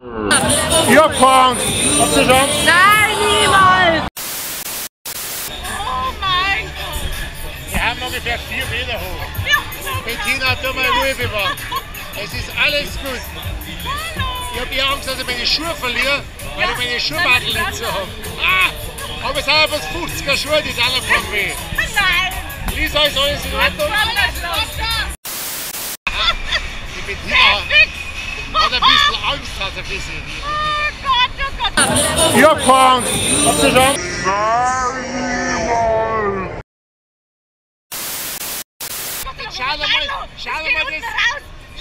Ich hab keine Angst. Habt ihr schon Angst? Nein, niemals! Oh mein Gott! Wir haben ungefähr 4 Meter hoch. Ja, Bettina, tu mal Ruhe bewahren. Es ist alles gut. Hallo. Ich hab eher Angst, dass ich meine Schuhe verliere, weil Ja, ich meine Schuhbadel nicht so habe. Ah, aber es sind aber 50er Schuhe, die sind alle von weh. Nein! Lisa, ist alles in Ordnung? Die Bettina hat ein bisschen Angst, hat ein bisschen. Oh Gott, oh Gott! Ich hab keine Angst. Habt ihr schon Angst? Nein,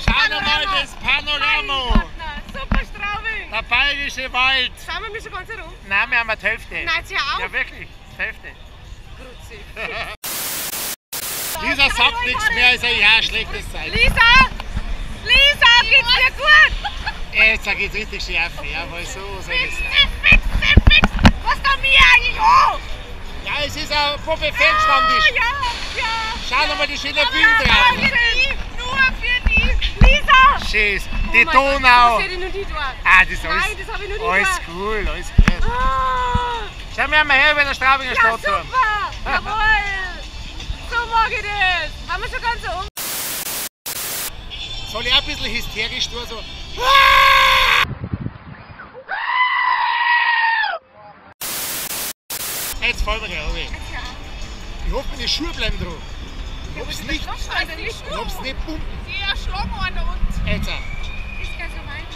schau mal das Panorama. Super Straubing. Der bayerische Wald. Schauen wir mich schon ganz herum? Nein, wir haben die Hälfte. Nein, sieh auf. Ja, wirklich, die Hälfte. Grüezi. Lisa sagt nichts mehr, ist ein ja schlechtes Zeichen. Lisa! Lisa, geht's dir gut? Jetzt geht's richtig schärf, ja, weil so soll es sein. Fix, fix, fix! Was da mir eigentlich hoch? Ja, es ist ein Puppe-Feldstammtisch. Ja, ja. Schau noch mal die schöne Bühne drauf. Nur für die. Lisa! Scheiß, Oh die mein Donau. Gott, das hab ich noch nie dort. Ah, das ist alles, Nein, das hab ich noch nie alles dort. cool, alles gut. Ah. Schau mir mal her, wenn der Straubinger Ja, Stadtturm. super! Jawohl! So mag ich das! Haben wir schon ganz um? Soll ich auch ein bisschen hysterisch tun? So. Jetzt fallen wir gleich runter. Ich hoffe, meine Schuhe bleiben drauf. Ich hoffe nicht. Ich hoffe nicht pumpen. Die erschlagen einen da unten. Jetzt. Ist gar so weit.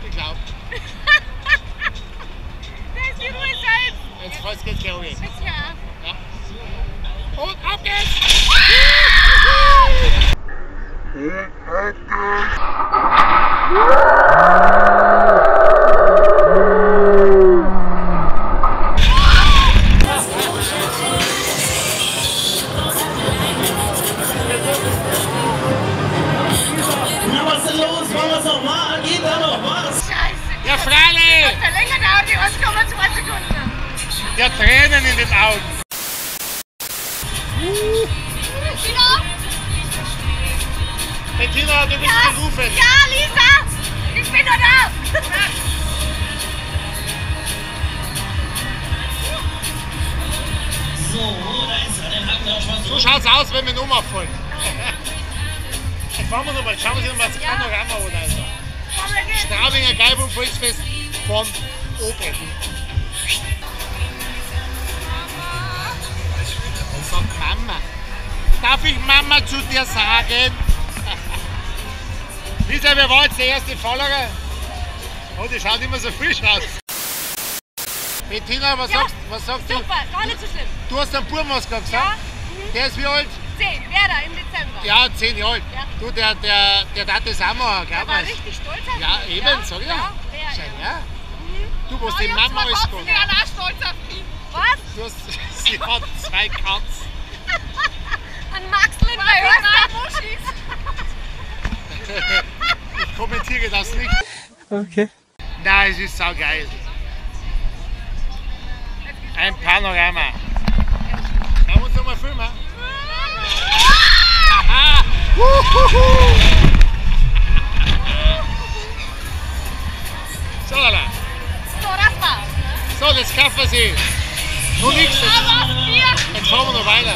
Ich glaube. Das ist die Ruhe selbst. Jetzt fällt's gleich runter. Jetzt ja. Ja. Und ab geht's! Na, was ist denn los? Wollen wir's nochmal? Geht da noch was? Scheiße! Ja, freilich! Das verlängert auch die 1,2 Sekunden. Ja, Tränen in den Augen. Bettina, du bist Ja, gerufen. ja, Lisa! Ich bin noch da! So, da ist er. Den Haken da schon So schaut's aus, wenn wir nochmal folgen. Jetzt fahren wir nochmal, schauen wir uns nochmal das Panorama an. Also. Straubinger Gäuboden Volksfest von oben. Sagt Mama. Darf ich Mama zu dir sagen? Lisa, wer war jetzt der erste Follower? Oh, die schaut immer so frisch aus. Bettina, was Ja, sagst du? Super, gar nicht so schlimm. Du hast einen Buben, hast du gerade gesagt? Ja. Mhm. Der ist wie alt? 10, wer da im Dezember. Ja, 10 Jahre alt. Ja. Du, der darf das auch machen, Der glaub war ich. richtig stolz auf Ja, mich. eben, ja, sag ich ja. ja. Ja, Schau, ja. ja. Du, was die Ja, ich hab Mama zwei alles Katzen, gemacht. die sind auch stolz auf mich. Was? Du hast, sie hat 2 Katzen. Ein Maxl in der Muschis. Ich kommentiere das nicht. Okay. Nein, es ist saugeil. Ein Panorama. Schauen wir uns nochmal filmen. Aha! Uhuhu. So, lala. So, das war's. So, jetzt kaufen wir sie. Noch nichts. Jetzt fahren wir noch weiter.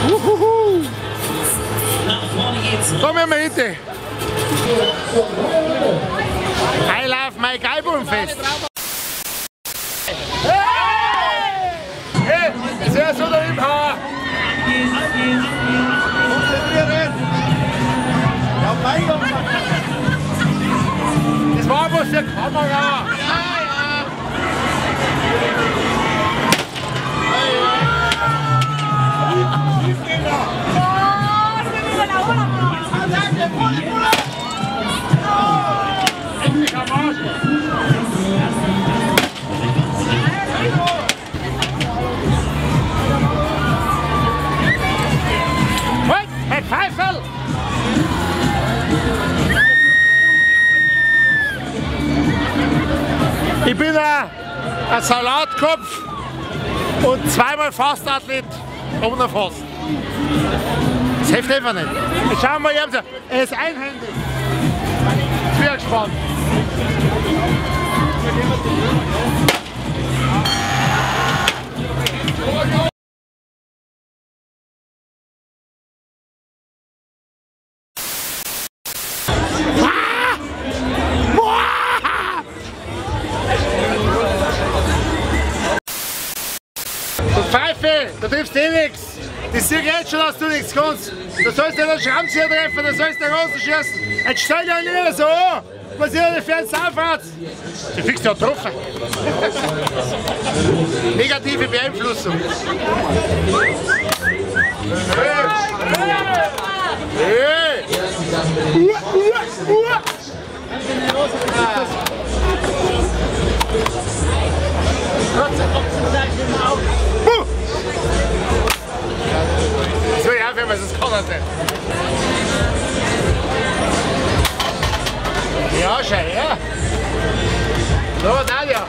Uhuhu. Nach vorne geht's. Komm her mal hinten. I love my Gäubodenfest. Hey! Hey! Sehr so da im Haar. Konzentrieren! Ja, mein Gott! Das war bloß die Kamera! Ja, ja! Endlich am Arsch! Halt, Herr Pfeifel! Ich bin ein Salatkopf und zweimal Fastathlet, ohne Fast. Das hilft einfach nicht. Jetzt schauen wir mal, er ist einhändig. Ich bin gespannt. Du Pfeife, du triffst eh nichts. Ich sehe jetzt schon, dass du nichts kannst. Du sollst ja den Schrammzieher treffen, du sollst den Rosen schießen. Jetzt stell dich nicht so an. Was ist denn für ein Saufratz? Du fixst ja getroffen. Negative Beeinflussung. Hey! Das will ich aufhören, weil sonst kann er nicht. Ja, schau her. So, Nadja.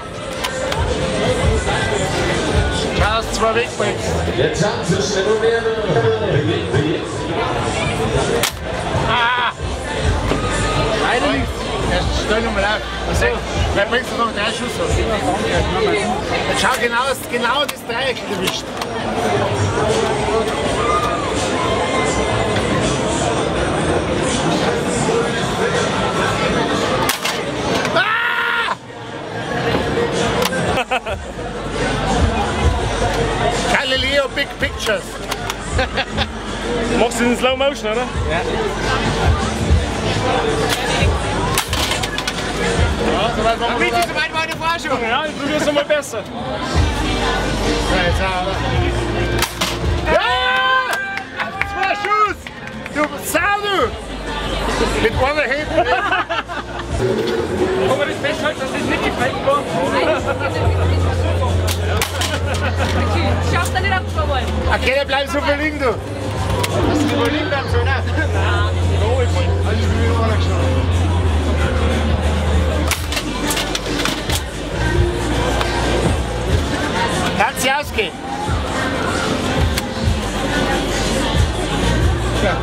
Schau, dass du zwei wegbringst. Ah! Leider nichts. Erst stell nochmal auf. Vielleicht bringst du noch 3 Schuss aus. Jetzt schau genau, dass du genau das Dreieck erwischt. Ah! Galileo Big Pictures. Machst du in Slow Motion, oder? Ja. Ja, so weit waren wir. So weit war der vorher schon. Ja, ich probier's nochmal besser. Ja, jetzt auch, oder? Ja! 2 Schuss! Du Sau, du! Mit einer hinten. Kann man das festhalten, dass das nicht gefällt war? Okay, schaffst du nicht abzuholen. Okay, da bleib so viel liegen, du. Hast du wohl liegen bleiben sollen, ne? Nein. Also ich bin wieder angeschaut. Kannst du ausgehen? Ja.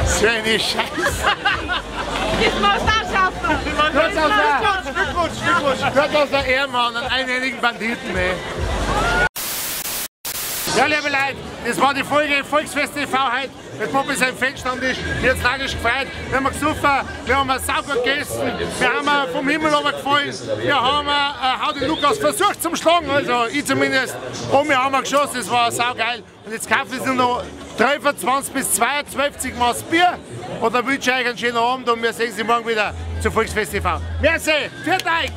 So eine Scheiße! Das musst du auch schaffen! Glückwunsch, Glückwunsch! Gott aus der Ehrenmann, einen einhändigen Banditen, ey! Ja, liebe Leute, das war die Folge Volksfest TV heute mit Popi sein Fanstammtisch. Mir hat es tragisch gefreut. Wir haben gesoffen, wir haben sauber gegessen, wir haben vom Himmel runtergefallen, wir haben Hau den Lukas versucht zum Schlagen, also ich zumindest. Und wir haben geschossen, das war saugeil. Und jetzt kaufen wir noch 23 bis 22 Maß Bier. Und dann wünsche ich euch einen schönen Abend und wir sehen Sie morgen wieder zu Volksfest TV. Merci, für euch!